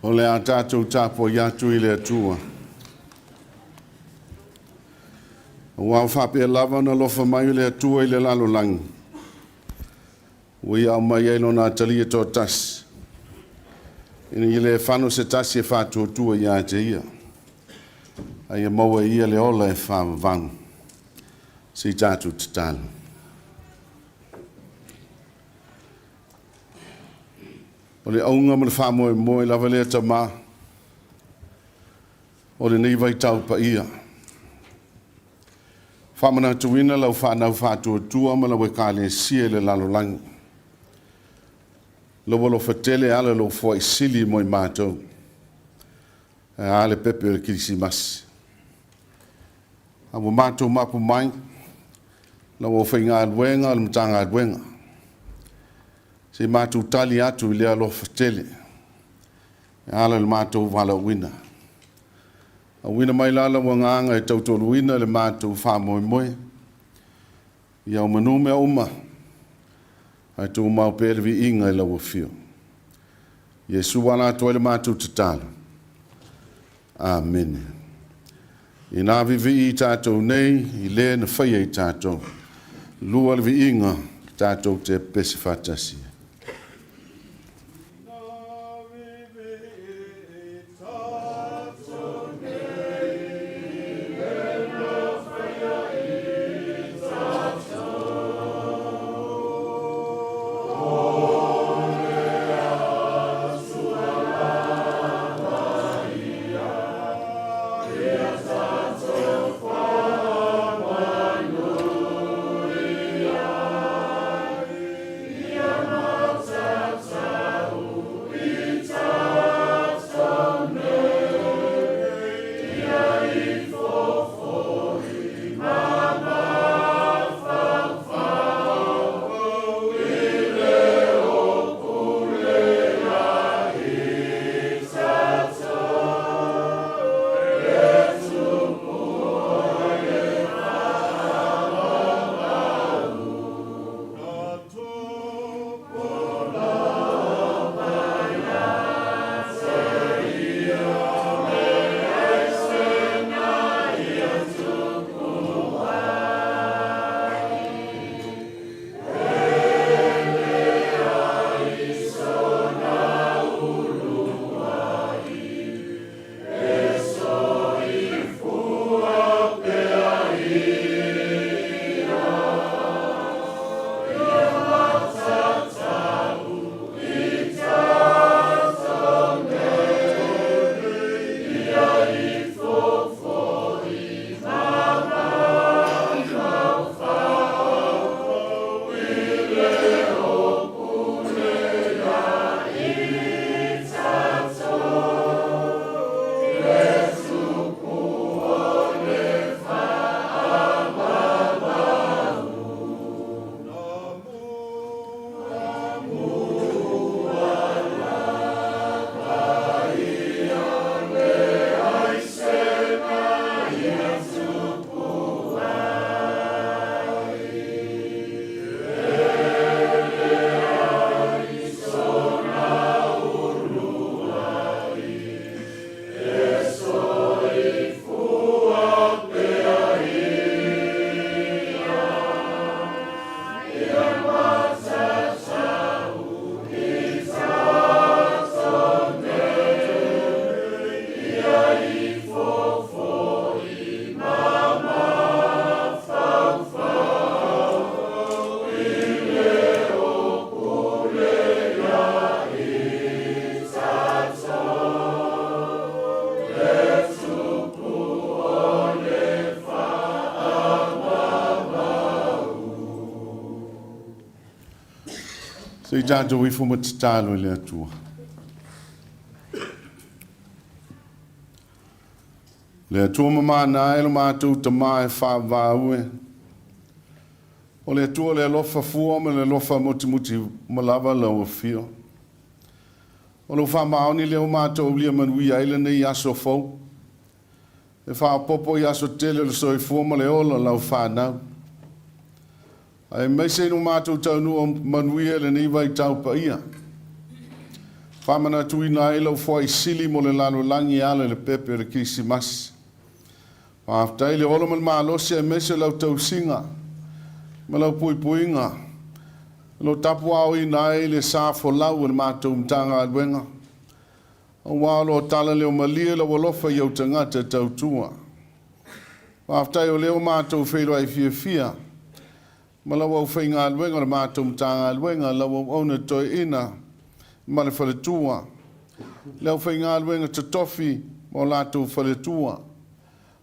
O le a tatou tapuai atu i le Atua. Aua ua faapea lava ona alofa mai le Atua i le lalolagi, ua ia aumai ai Lona Atalii e toatasi, ina ia le fano se tasi e faatuatua ia te Ia, a ia maua e Ia le ola e faavavau. Se i tatou tatalo. O le auga ma le faamoemoe lava lea Tama, o lenei vaitau paia. Faamanatuina lau fanau faatuatua ma lau Ekalesia i le lalolagi. Lou alofa tele e ala i lou foai sili mo i matou. Ae a le pepe o le Kerisimasi. A ua matou mapu mai lau aufaigaluega o le Matagaluega, se i matou tali atu i le alofa tele e ala i le matou valaauina. Auina mai la lau agaga e tautoaluaina le matou faamoemoe, ia o manu mea uma, ae tumau pea le viiga i lau afio. Iesu ala atu ai le matou tatalo. Amene. Ina vivii i tatou nei i le na faia i tatou. Lua le viiga tatou te pepesi faatasi. Se i tatou ifo ma tatalo i le Atua. Le Atua mamana e lo matou Tama e faavavau e. O le Atua le alofa fua ma le alofa mutimuti uma lava lau afio. O lou faamaoni lea ua matou aulia manuia ai lenei aso fou. E faaopoopo i aso tele o le soifua ma le ola o lau fanau. Aemaise ina ua matou taunuu manuia i lenei vaitau paia. Faamanatuina ai lau foai sili mo le lalolagi e ala i le pepe o le Kerisimasi. Faafetai le ola ma le malosi aemaise o lau tausiga ma lau puipuiga o lo o tapuaaoina ai le sa folau o le matou Matagaluega, aua o lo o talaleomalie lou alofa i ou tagata tautua. Faafetai o lea ua matou feiloai fiafia ma lau aufaigaluega o le matou Matagaluega, lau auauna toeaina ma le faletua, le aufaigaluega totofi ma o latou faletua,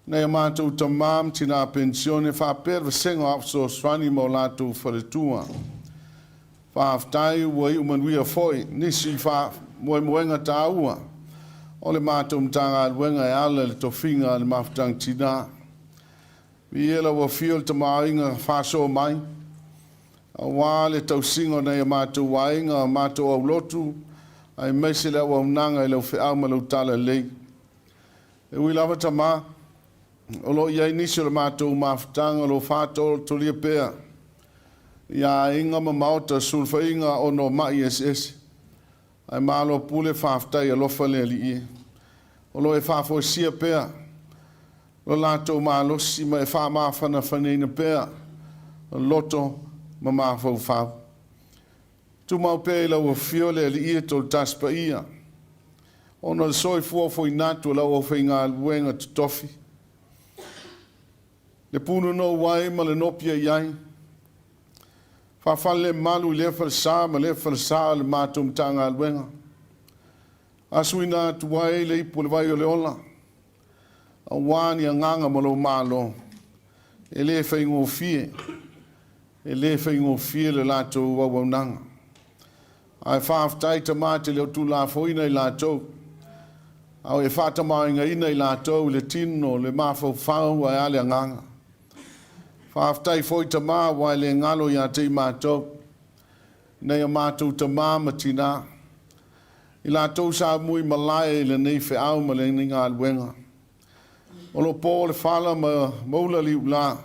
nai a matou tama ma tina penisione faapea le vasega o Ao Fesoasoani ma o latou faletua. Faafetai ua iu manuia foi nisi faamoemoega taua o le matou Matagaluega e ala i le tofiga a le Mafutaga Tina. Viia lau Afio le Tamaoaiga faasoa mai, aua le tausiga o nai a matou aiga, matou aulotu, aemaise le auaunaga i lau feau ma lau talalelei. E ui lava Tama, o lo o i ai nisi o le matou mafutaga o lo o faatotolia pea i aiga ma maota sulufaiga ona o ma'i eseese, ae malo pule faafetai alofa le Alii e. O lo o e faafoisia pea lo latou malosi ma e faamafanafanaina pea loto ma mafaufau. Tumau pea i lau Afio le Alii e Tolotasi Paia, ona o le soifua ofoina atu o lau aufaigaluega totofi, le punonou ai ma le nopia i ai, faafalelemalu i lea falesa ma lea falesa o le matou Matagaluega, asuina atu ai le ipu o le vai o le ola, aua ni agaga ma lou Malo, e le faigofie, e le faigofie le latou auaunaga. Ae faafetai Tama e te le o tuulafoina i latou, a o e faatamaoaigaina i latou i le tino, le mafaufau ae a le agaga. Faafetai foi Tama aua e le galo ia te i matou, nei a matou tama ma tina, i latou sa mui malae i lenei feau ma lenei galuega. O lo o po le fala ma maula liula,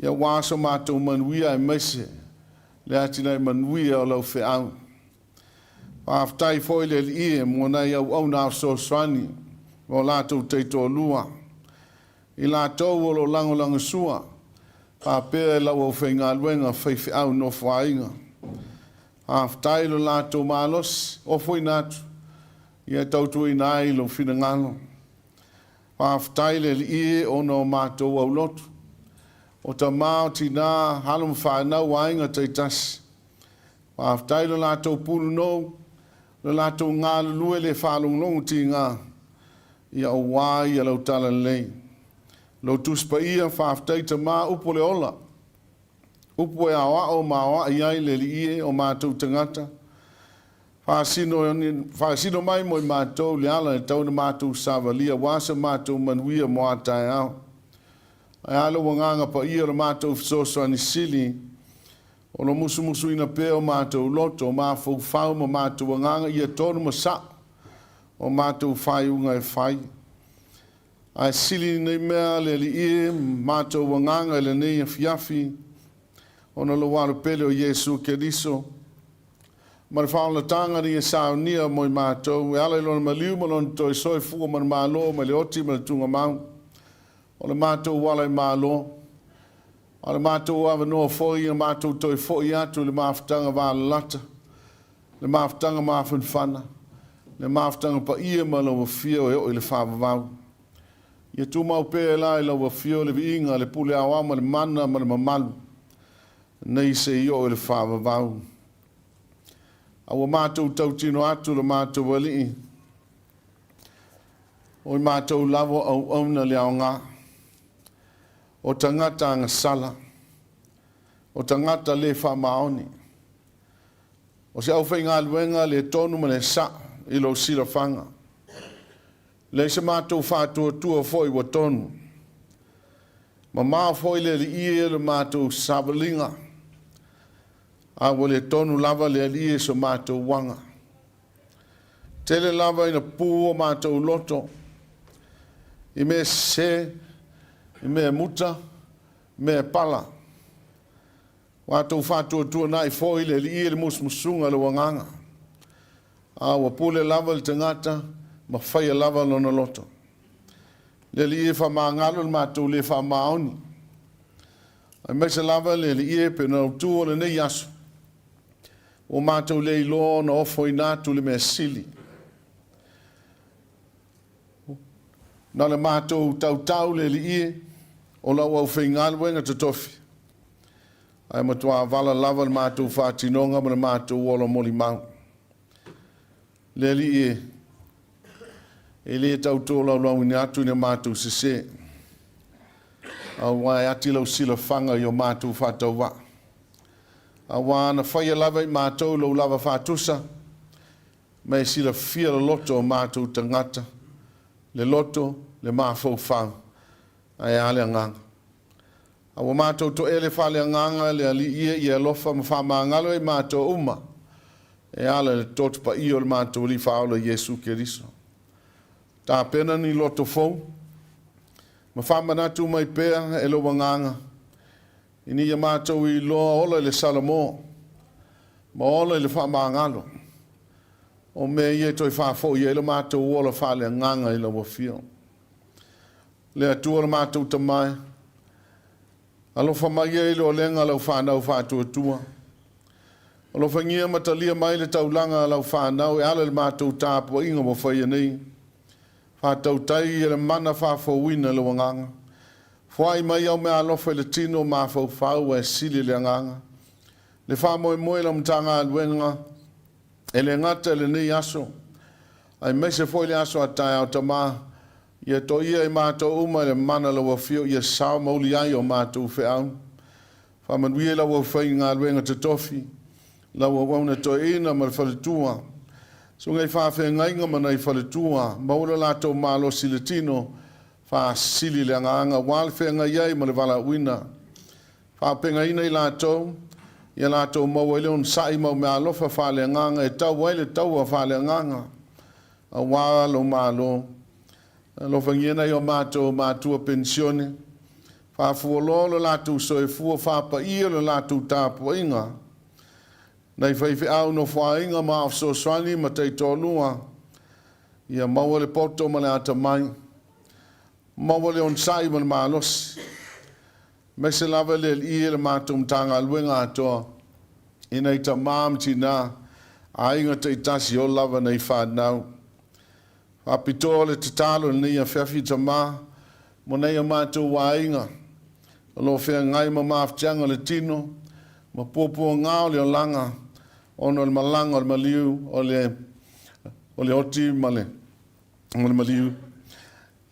aua so matou manuia aemaise le atinae manuia o lau feau. Faafetai foi le Alii e mo nai auauna fesoasoani ma o latou taitoalua, i latou o lo o lagolagosua faapea i lau aufaigaluega faifeau nofoaiga. Faafetai lo latou malosi ofoina atu ia tautuaina ai lou finagalo. Faafetai le Alii e ona o matou aulotu, o tama o tina, alo ma fanau, aiga taitasi. Faafetai lo latou punonou, lo latou galulue le faalogologo tiga, ia aua ia lau talalelei. Lou Tusi Paia, faafetai Tama, upu o le ola, upu e aoao ma aoai ai le Alii e o matou tagata. Faasino mai mo i matou le ala e tau ona matou savalia aua se matou manuia mo a taeao. Ae a lou agaga paia o le matou fesoasoani sili, o lo musumusuina pea o matou loto, o mafaufau ma matou agaga ia tonu ma sa'o o matou faaiuga e fai. Ae sili nei mea le Alii e matou agaga i lenei afiafi, ona lou Alo pele o Iesu Keriso, ma le faaolataga na ia saunia mo i matou, e ala i lona maliu ma lona toe soifua ma le Malo mai le oti ma le tugamau, o le matou ala i Malo, a o le matou avanoa foi ia matou toe foi atu i le mafutaga valalata, le mafutaga mafanafana, le mafutaga paia ma lau Afio e oo i le faavavau. Ia tumau pea la i lau Afio le viiga, le pule aoao ma le mana ma le mamalu, nei se i oo i le faavavau. A ua matou tautino atu le matou Alii, o i matou lava o auauna le aoga, o tagata agasala, o tagata le faamaoni, o se aufaigaluega le tonu ma le sa'o i lou silafaga. Leai se matou faatuatua foi ua tonu. Mamao foi le Alii e le matou savaliga, a ua le tonu lava le Alii e so matou aga. Tele lava ina pu o matou loto i mea sese, i mea muta, mea pala. Ua matou faatuatuanai foi le Alii e le musumusuga o lou agaga. A ua pule lava le tagata ma faia lava lona loto. Le Alii e faamagalo le matou le faamaoni. Aemaise lava le Alii e pei ona autu o lenei aso, ua matou le iloa ona ofoina atu le mea sili. Na o le matou tautau le Alii e, o lau aufaigaluega totofi, ae matua vala lava le matou faatinoga ma le matou ola molimau. Le Alii e, e le tau tolaulauina atu ni a matou sese, aua e ati lau silafaga i o matou faatauvaa. Aua na faia lava i matou lou lava faatusa, ma e silafia loloto o matou tagata, le loto, le mafaufau, ae a le agaga. A ua matou toele faaleagaga le Alii e ia alofa ma faamagalo i matou uma, e ala i le toto paia o le matou Alii Faaola Iesu Keriso. Tapena ni loto fou, ma faamanatu mai pea e lou agaga, ina ia matou iloa ola i le Salamo, ma ola i le faamagalo, o mea ia e toe faafoi ai lo matou ola faaleagaga i lau afio. Le Atua lo matou Tama e, alofa mai ia i le olega a lau fanau faatuatua. Alofagia ma talia mai le taulaga a lau fanau e ala i le matou tapuaiga ua faia nei. Faatautai ia le mana faafouina i lou agaga. Foai mai au meaalofa i le tino mafaufau ae sili le agaga. Le faamoemoe i lau Matagaluega e le gata i lenei aso, aemaise foi le aso a taeao Tama, ia toia i matou uma i le mana o lau Afio ia sao ma uli ai o matou feau. Faamanuia i lau aufaigaluega totofi, lau auauna toeaina ma le faletua, susuga i faafeagaiga ma nai faletua, maua lo latou malosi i le tino, faasili le agaga aua le feagai ai ma le valaauina. Faapegaina i latou, ia latou maua ai le onosai ma au meaalofa faaleagaga e tau ai le taua faaleagaga aua lou Malo. Alofagia nai o matou matua penisione, faafualoa lo latou soifua, faapaia lo latou tapuaiga, nai faifeau nofoaiga ma ao fesoasoani ma taitoalua, ia maua le poto ma le atamai, maua le onosai ma le malosi, aemaise lava le Alii e le matou Matagaluega atoa, i nai tamā ma tinā, aiga taitasi o lava nai fanau. Faapitoa le tatalo i lenei afiafi tamā mo nai o matou aiga o lo o feagai ma mafatiaga o le tino ma puapuaga o le olaga ona o le malaga o le maliu o le o le oti ma le ma le maliu.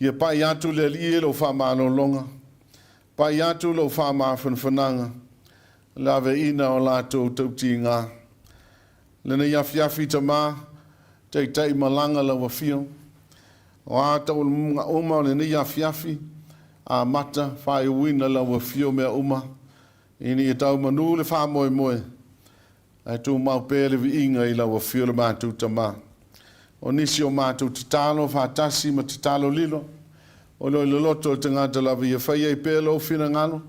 Ia pai atu le Alii i lou faamalologa, pai atu lou faamafanafanaga, le aveina o latou tautiga. Lenei afiafi Tama, taitai malaga lau afio. O a taualumaga uma o lenei afiafi, amata faaiuina lau afio mea uma, ina ia tau manu le faamoemoe, ae tumau pea le viiga i lau afio le matou Tama. O nisi o matou tatalo faatasi ma tatalo lilo, o lo o i le loto o le tagata lava ia fai ai pea lou finagalo,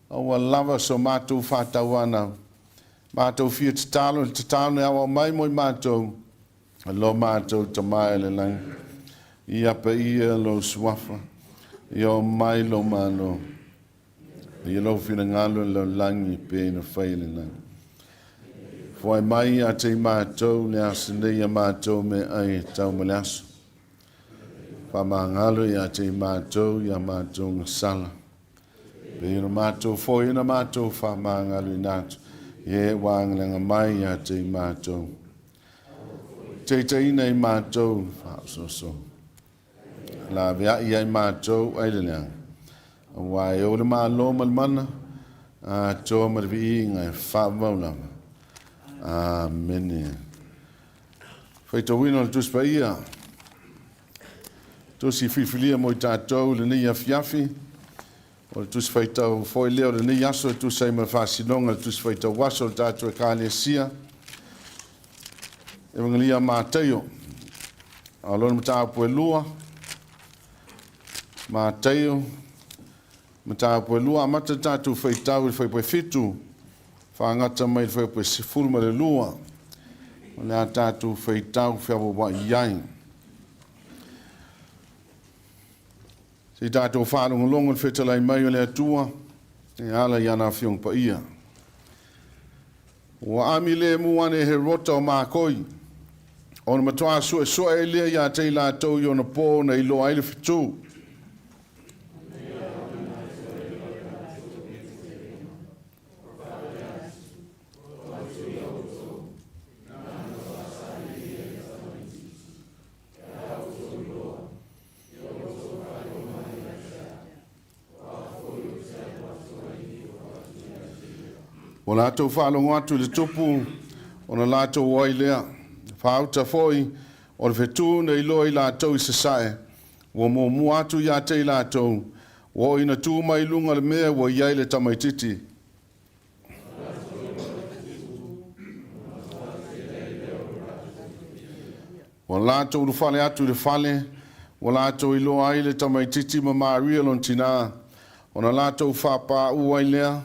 a ua lava so matou faatauanau. Matou fia tatalo i le tatalo na aoao mai mo i matou, lo matou Tama i le lagi. Ia paia lou suafa, ia oo mai lou Malo, ia lou finagalo i le lalolagi e pei ona fai i le lagi. Foai mai ia te i matou le aso nei a matou meaai e tau ma le aso. Faamagalo ia te i matou ia matou gasala. Pei ona matou foi na matou faamagaloina atu i e ua agalega mai ia te i matou. Taitaiina i matou faaosooso. Laveai ai matou ai le leaga. Aua e ou le Malo ma le mana, atoa ma le viiga e faavavau lava. Amene. Faitauina o le Tusi Paia. Tusi filifilia mo i tatou i lenei afiafi. O le Tusi Faitau foi lea o lenei aso e tusa ai ma le faasinoga i le Tusi Faitau Aso o le tatou Ekalesia. Evagelia a Mataio. A o lona mataupu e lua, Mataio, mataupu e lua, amata le tatou faitau i le fuaiupu e 7, faagata mai i le fuaiupu e 12. O le a tatou faitau feavava'i ai. Se i tatou faalogologo i le fetalai mai o le Atua e ala i ana Afioga Paia. Ua ami lemu ane e Herota o makoi, ona matua suesu'e ai lea iā te i latou i ona pō na iloa ai le fetū. Ua latou faalogo atu i le tupu ona latou o ai lea. Faauta foi o le fetū na iloa i latou i sasae, ua muamua atu ia te i latou, ua oo ina tu mai i luga le mea ua i ai le tamaititi. Ua latou ulufale atu i le fale, ua latou iloa ai le tamaititi ma Maria lona tinā, ona latou faapaū ai lea,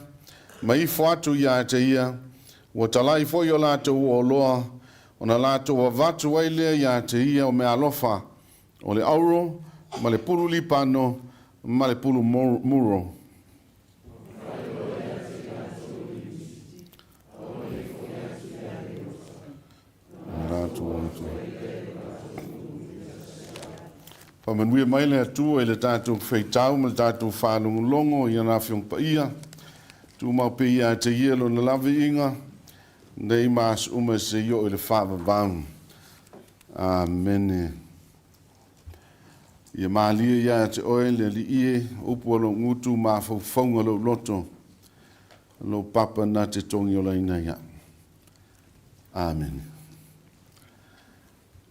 ma ifo atu ia te ia, ua talai foi o latou oloa, ona latou avatu ai lea ia te ia o meaalofa, o le auro, ma le pulu lipano, ma le pulu muro. Faamanuia mai le Atua i le tatou feitau ma le tatou faalogologo i ana Afioga Paia. Tumau pea ia te Ia Lona laviiga, nei ma aso uma seia oo i le faavavau. Amene. Ia malie ia te oe le Alii e, upu a lou gutu, mafaufauga lou loto, lou papa na te togiolaina ia. Amene.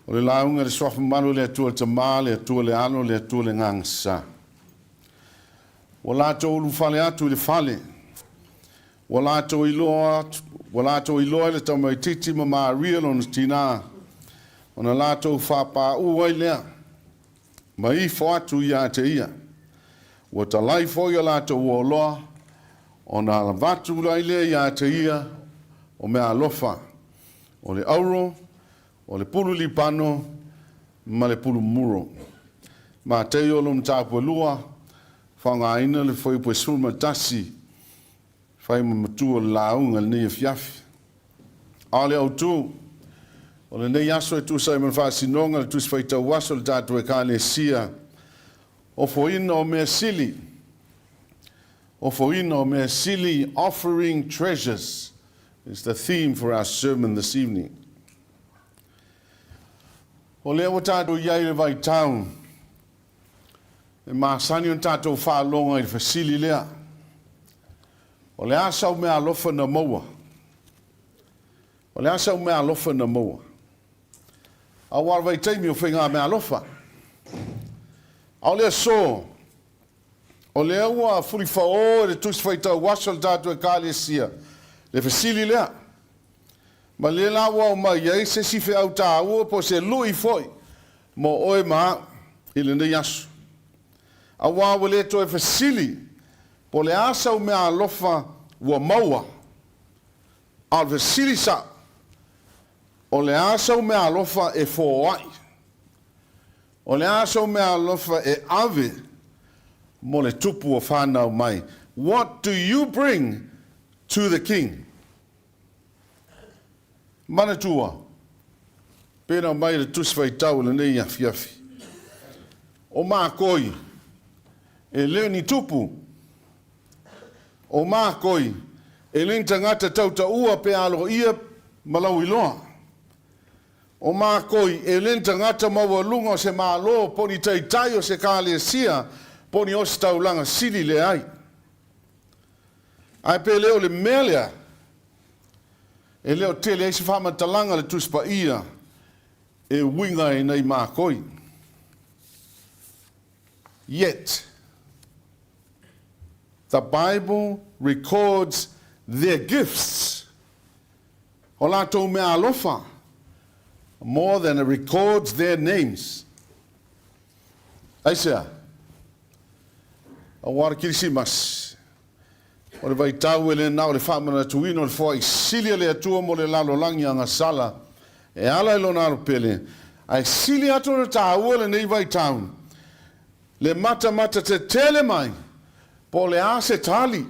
O le lauga i le Suafa Mamalu o le Atua le Tama, le Atua le Alo, le Atua le Agaga Sa. Ua latou ulufale atu i le fale, ua latou iloa atu, ua latou iloa i le tamaititi ma Maria lona tinā, ona latou faapaū ai lea, ma ifo atu ia te ia. Ua talai foi o latou oloa, ona alavatu ai lea ia te ia o meaalofa, o le auro, o le pulu lipano, ma le pulu muro. Mateio lona mataupu e lua, faaaogaina le fuaiupu e 11, fai ma matua o le lauga i lenei afiafi. A o le autu o lenei aso e tusa ai ma le faasinoga le Tusi Faitau Aso a le tatou Ekalesia, Ofoina o Mea Sili, Ofoina o Mea Sili, Offering Treasures is the theme for our sermon this evening. O lea ua tatou i ai i le vaitau E masani ona tatou faaloga i le fesili lea, O le a sau meaalofa na maua? O le a sau meaalofa na maua? Aua o le vaitaimi o faiga meaalofa. A o le aso, o lea ua fulifao e le Tusi Faitau Aso a le tatou Ekalesia le fesili lea. Ma lea la ua aumai ai se isi feau taua po o se lui foi mo oe ma au i lenei aso. Aua ua le toe fesili po o le a sau meaalofa ua maua, a o le fesili sao, o le a sau meaalofa e foai? O le a sau meaalofa e ave mo le tupu o fanau mai? What do you bring to the King? Manatua, pena mai le Tusi Faitau i lenei afiafi, o makoi e le o ni tupu, o makoi e le ni tagata tautaua pe aloaia ma lauiloa, o makoi e le ni tagata maualuga o se Malo po o ni taitai o se Ekalesia po o ni ositaulaga sili leai. Ae pe le o le mea lea e le o tele ai se faamatalaga a le Tusi Paia e uiga ai nei makoi. Yet, the Bible records their gifts, o latou meaalofa, more than it records their names. Aisea? Aua le Kerisimasi, o le vaitau e le na o le faamanatuina o le foai sili a le Atua mo le lalolagi agasala e ala i Lona Alo Pele, ae sili atu ona taua lenei vaitau, le matamata tetele mai, po o le a se tali,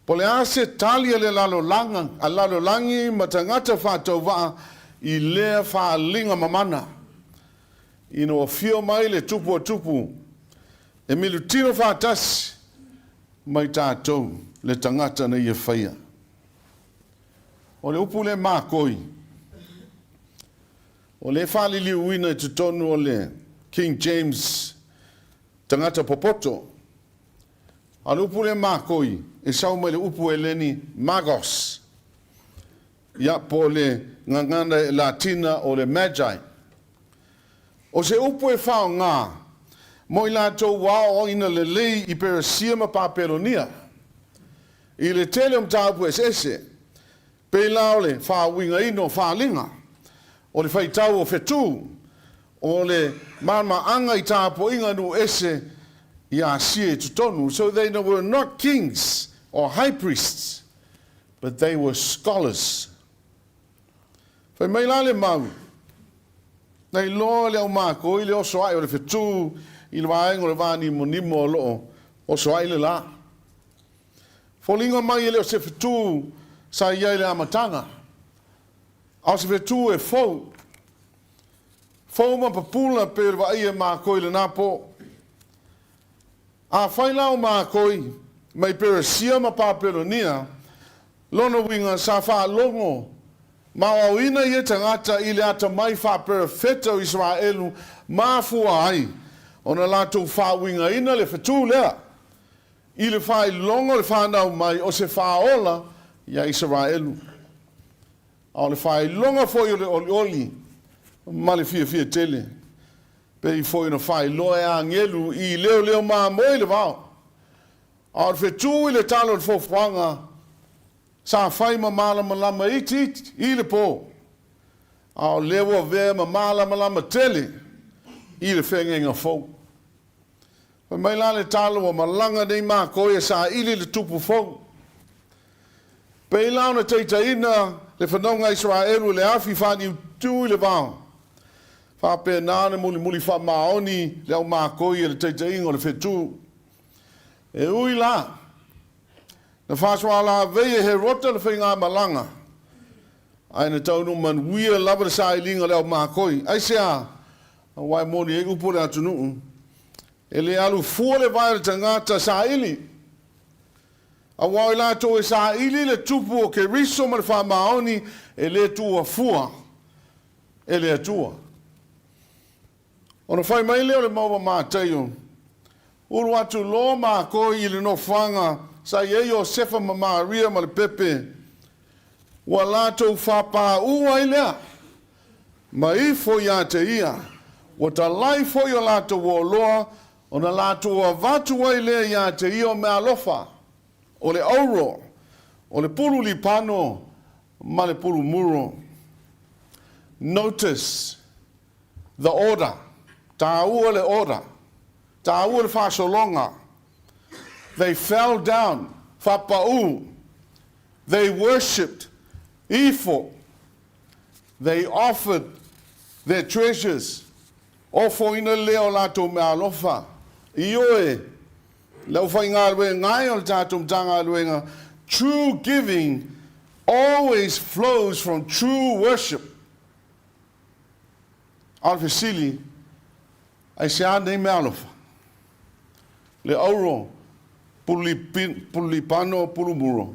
po o le a se tali a le lalolaga, a lalolagi ma tagata faatauvaa i lea faaaliga mamana. Ina ua afio mai le Tupu o Tupu e milutino faatasi ma i tatou le tagata na Ia faia. O le upu lea makoi, o lea e faaliliuina i totonu o le King James tagata popoto. A o le upu lea makoi, e sau mai le upu Eleni magos, ia, po o le gagana Latina o le magi. O se upu e faaaoga mo i latou ua aoaoina lelei i Peresia ma Papelonia i le tele o mataupu eseese, pei la o le faauigaina o faaaliga, o le faitau o fetu, o le malamaaaga i tapuaiga nuu ese i Asia i totonu. So they were not kings or high priests, but they were scholars. Fai mai la le mau, Na iloa le aumakoi le oso ae o le fetu i le vaega o le va nimonimo o lo o oso ai le la. Foliga mai e le o se fetu sa i ai i le amataga, a o se fetu e fou, fou ma papula pei o le vaaia e makoi i lena po. Afai la o makoi mai Peresia ma Papelonia, lona uiga sa faalogo ma aoaoina ia tagata i le atamai faaperefeta o Isaraelu mafua ai ona latou faauigaina le fetu lea i le faailoga o le fanau mai o se faaola ia Isaraelu, a o le faailoga foi o le olioli ma le fiafia tele. Pei foi ona faailoa e agelu i leoleo mamoe i le vao, a o le fetu i le tala o le foafoaga sa fai ma malamalama itiiti i le po, a o lea ua avea ma malamalama tele i le feagaiga fou. Fai mai la le tala ua malaga nei makou e saili le tupu fou. Pei la ona taitaiina le fanauga a Isaraelu i le afi faaniutiu i le vao, faapena ona mulimuli faamaoni le aumakoi e le taitaiga o le fetu. E ui la, na faasoalavei e Herota le faigamalaga, ae na taunuu manuia lava le sailiga o le aumakoi. Aisea? Aua e moni ai upu o le atunuu, E le alu fua le vae o le tagata saili. Aua o i latou e saili le tupu o Keriso ma le faamaoni e le tuua fua e le Atua. Ona fai mai lea o le mau a Mataio, Ulu atu loa makoi i le nofoaga sa i ai Iosefa ma Maria ma le pepe, ua latou fapaū ai lea, ma ifo ia te ia, ua talai foi o latou oloa, ona latou avatu ai lea ia te ia o meaalofa, o le auro, o le pulu lipano ma le pulu muro. Notice the order, taua le order, taua le faasologa. They fell down, fapaū. They worshipped, ifo. They offered their treasures, ofoina lea o latou meaalofa. Ioe, le aufaigaluega e o le tatou Matagaluega, true giving always flows from true worship. A o le fesili, aisea nei meaalofa? Le auro, pululipano, pulumuro.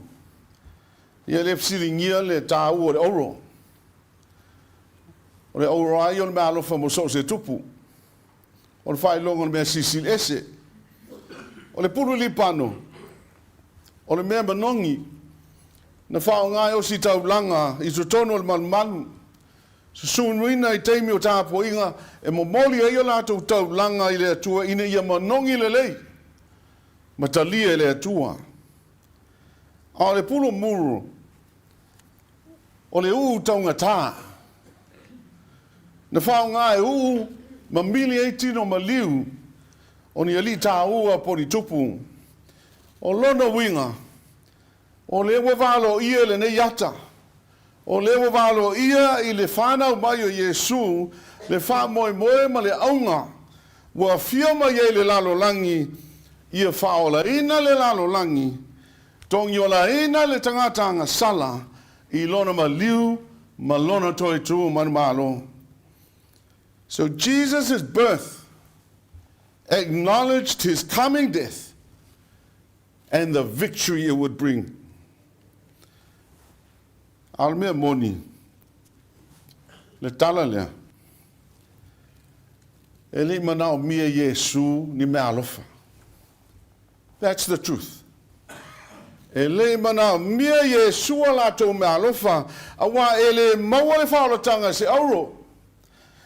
Ia le fesiligia le taua o le auro. O le auro lava ia o le meaalofa mo so o se tupu. O le faailoga o le mea silisili ese. O le pulu lipano, o le mea manogi na faaaoga e ositaulaga i totonu o le malumalu, susunuina i taimi o tapuaiga e momoli ai o latou taulaga i le Atua ina ia manogi lelei ma talia e le Atua. A o le pulu muru, o le uu taugata, na faaaoga e uu ma mili ai tino maliu o ni alii taua po o ni tupu. O lona uiga, o lea ua valoia lenei ata. O lea ua valoia i le fanau mai o Iesu le faamoemoe ma le auga ua afio mai ai le lalolagi ia faaolaina le lalolagi, togiolaina le tagata agasala i lona maliu ma lona toe tu manumalo. So Jesus' birth acknowledged his coming death and the victory it would bring. A o le mea moni, le tala lea, e le i manaomia Iesu ni meaalofa. That's the truth. E le i manaomia Iesu a latou meaalofa, aua e le maua le faaolataga i se auro.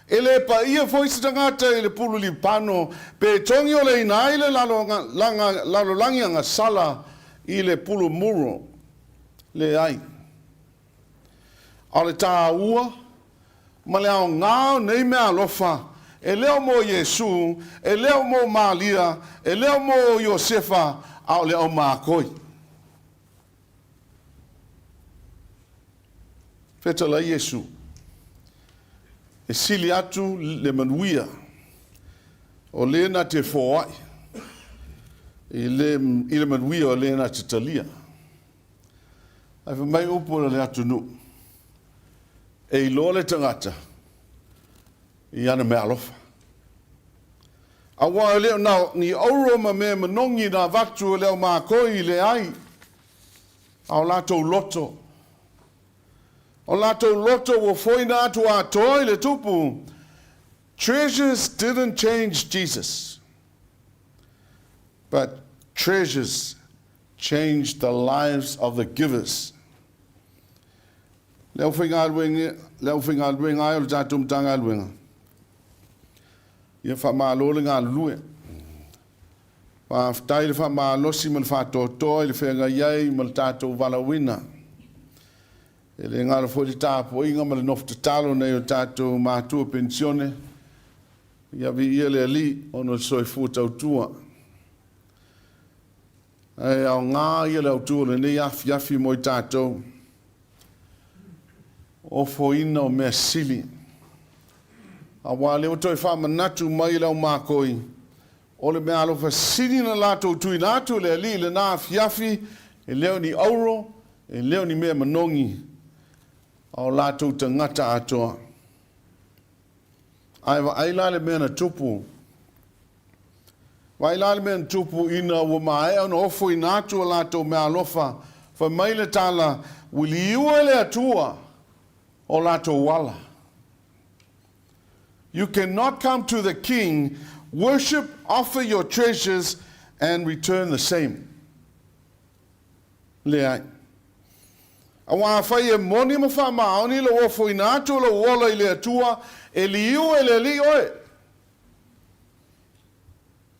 E le paia foi se tagata i le pulu lipano pe togioleina ai le lalolagi agasala i le pulu muro. Leai. A o le taua ma le aoga o nei meaalofa, e le o mo Iesu, e le o mo Malia, e le o mo Iosefa, a o le aumakoi. Fetalai Iesu, e sili atu le manuia o le na te foai i le manuia o le na te talia. Ae fai mai upu o le atunuu, e iloa le tagata i ana meaalofa. Aua e le o na o ni auro ma mea manogi na avatu e le aumakoi, leai, a o latou loto. O latou loto ua foina atu atoa i le Tupu. Treasures didn't change Jesus, but treasures changed the lives of the givers. Le aufaigaluega, le aufaigaluega ai o le tatou Matagaluega, ia faamalo le galulue. Faafetai le faamalosi ma le faatoatoa i le feagai ai ma le tatou valaauina. E le galo foi le tapuaiga ma le nofo tatalo nai o tatou matua penisione, ia viia le Alii ona o le soifua tautua. Ae aoga ia le autu o lenei afiafi mo i tatou. Ofoina o mea sili. Aua lea ua toe faamanatu mai le aumakoi, o le meaalofa sili na latou tuuina atu e le Alii i lena afiafi, e le o ni auro, e le o ni mea manogi, a o latou tagata atoa. Ae vaai la le mea na tupu. Vaai la le mea na tupu ina ua maea ona ofoina atu a latou meaalofa, fai mai le tala, Ua liua e le Atua o latou ala. You cannot come to the king, worship, offer your treasures and return the same. Leai. Aua afai e moni ma faamaoni lou ofoina atu o lou ola i le Atua, e liu e le Alii oe.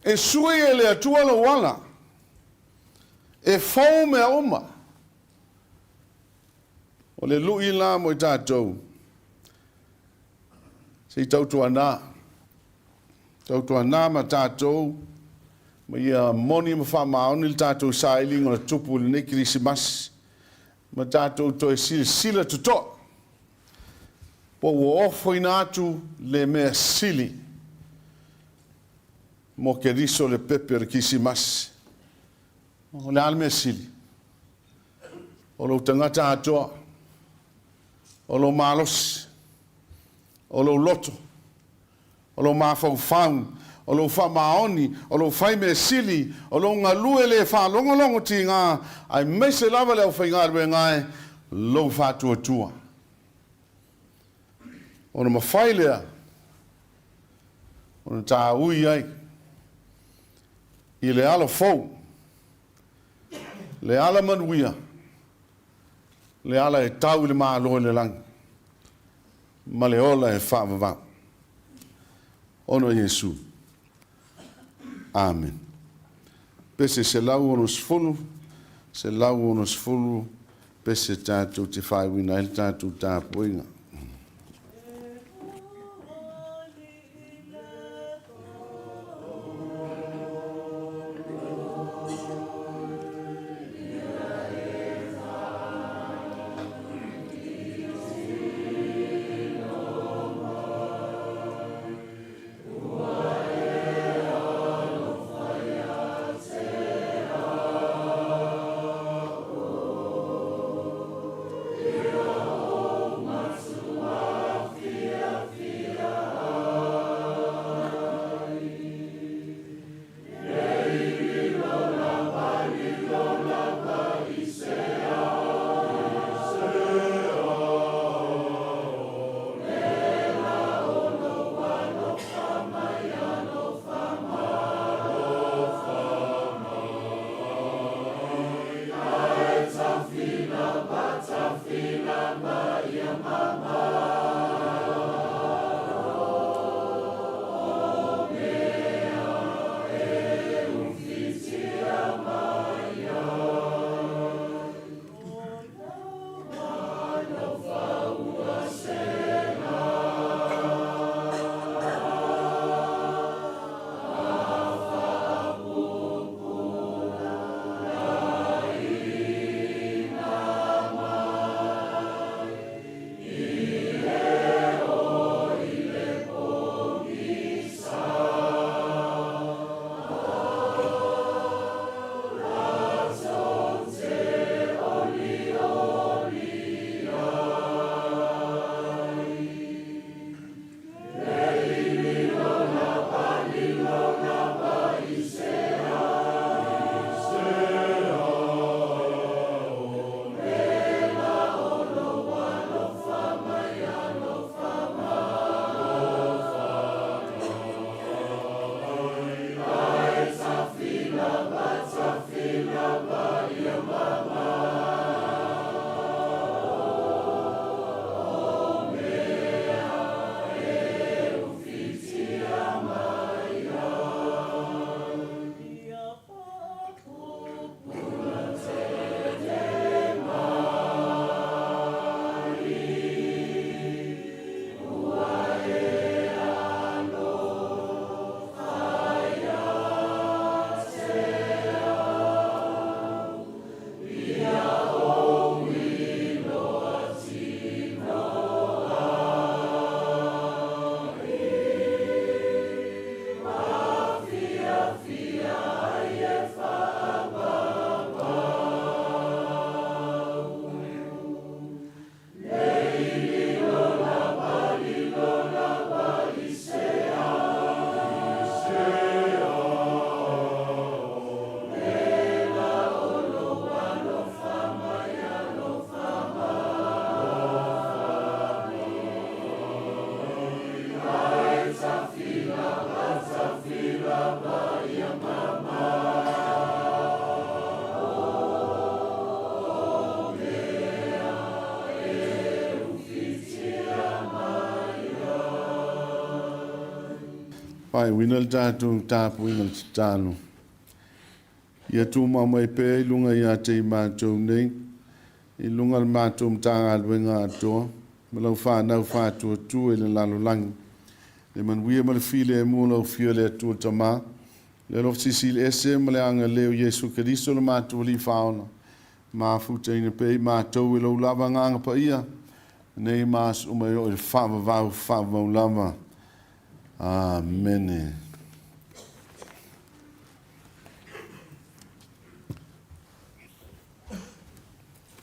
E sui e le Atua lou ala. E fou mea uma. O le lui la mo i tatou, se i tautuana, tautuana ma tatou, ma ia moni ma faamaoni le tatou sailiga o le Tupu i lenei Kerisimasi, ma tatou toe silasila totoa, po ua ofoina atu le mea sili mo Keriso le pepe o le Kerisimasi. O le a le mea sili? O lou tagata atoa, o lou malosi, o lou loto, o lou mafaufau, o lou faamaoni, o lou fai mea sili, o lou galue le faalogologo tiga, aemaise lava le aufaigaluega e, lou faatuatua. Ona mafai lea ona tāui ai i le ala fou, le ala manuia, le ala e tau i le Malo i le lagi, ma le ola e faavavau. Ona o Iesu. Amen. Pese 160, 160 pese tatou te faaiuina ai le tatou tapuaiga. Faaiuina le tatou tapuaiga i le tatalo. Ia tumau mai pea i luga ia te i matou nei, i luga o le matou Matagaluega atoa, ma lau fanau faatuatua i le lalolagi. Le manuia ma le filemu o lau Afio le Atua le Tama, le alofa silisili ese ma le agalelei o Iesu Keriso lo matou Alii Faaola, mafutaina pea i matou e lou lava Agaga Paia, nei ma aso uma e oo i le faavavau, faavavau lava. Amene.